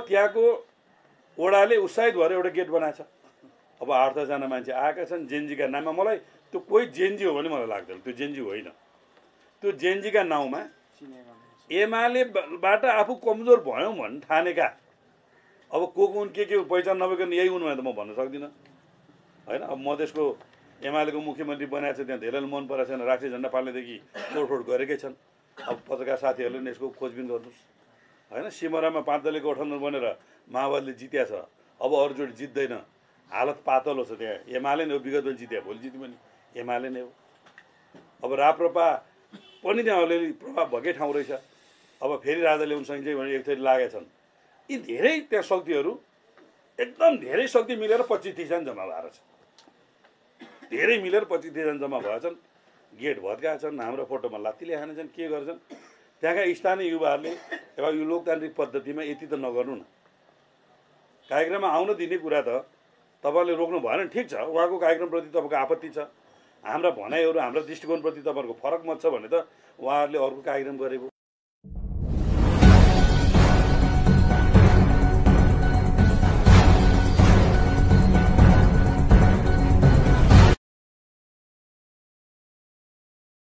त्यहाँको ओडाले उत्साहित भएर एउटा गेट बनाएछ। अब 8-10 जना मान्छे आएका छन् जेएनजीका नाममा। मलाई त्यो कोही जेएनजी हो भने मलाई लाग्दैन, त्यो जेएनजी होइन। त्यो जेएनजीका नाउँमा एमालेबाट आफू कमजोर भयौँ भन्ने ठानेका, अब को हुन् के पहिचान नभइकन यही हुन् भनेर त म भन्न सक्दिनँ होइन। अब मधेसको एमालेको मुख्यमन्त्री बनाएको छ, त्यहाँ धेरैले मन पराएको छैन, राष्ट्रिय झन्डा पाल्नेदेखि तोडफोड गरेकै छन्। अब पत्रकार साथीहरूले नि यसको खोजबिन गर्नुहोस् होइन। सिमरामा 5 दलीय गठबन्धन बनेर माओवादीले जित्या छ, अब अरू जोडी जित्दैन, हालत पातलो छ। त्यहाँ एमाले नै हो, विगत पनि जित्या, भोलि जित्यो भने एमाले नै हो। अब राप्रपा पनि त्यहाँ अलिअलि प्रभाव भएकै ठाउँ रहेछ। अब फेरि राजा ल्याउन सकिन्छ भने एक थरी लागेका छन्। यी धेरै त्यहाँ शक्तिहरू एकदम धेरै शक्ति मिलेर 25-30 जना जम्मा भएर छ, धेरै मिलेर 25-30 जना जम्मा भएछन्। गेट भत्काएका छन्, हाम्रो फोटोमा लात्तीले हानेछन्, के गर्छन्। त्यहाँका स्थानीय युवाहरूले अब यो लोकतान्त्रिक पद्धतिमा यति त नगर्नु न। कार्यक्रममा आउन दिने कुरा त तपाईँले रोक्नु भएन, ठिक छ, उहाँको कार्यक्रमप्रति तपाईँको आपत्ति छ, हाम्रा भनाइहरू हाम्रा दृष्टिकोणप्रति तपाईँहरूको फरक मत छ भने त उहाँहरूले अर्को कार्यक्रम गरेको